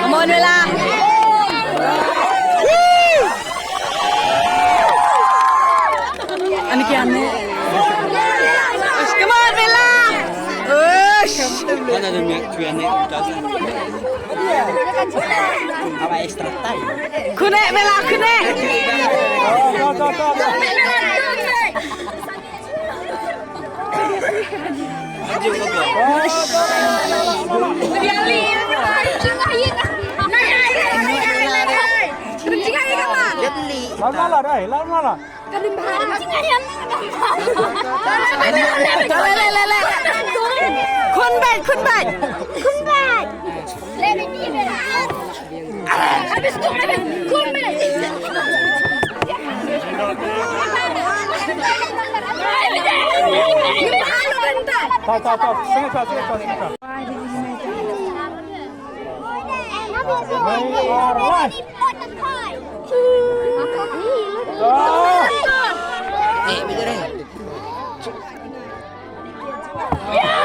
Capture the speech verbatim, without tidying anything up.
Come on, Bella. Ani kya ne? Come on, Bella. Ush. Mana ada niat cuy, aneh, udah. Apa extra time? Khun eh, Bella, khun eh. Lama lah, dah, lama lah. Khun bad, khun bad. Khun bad. Stop, stop, stop. Sini, stop, sini, stop, sini, stop. Alright. Stop.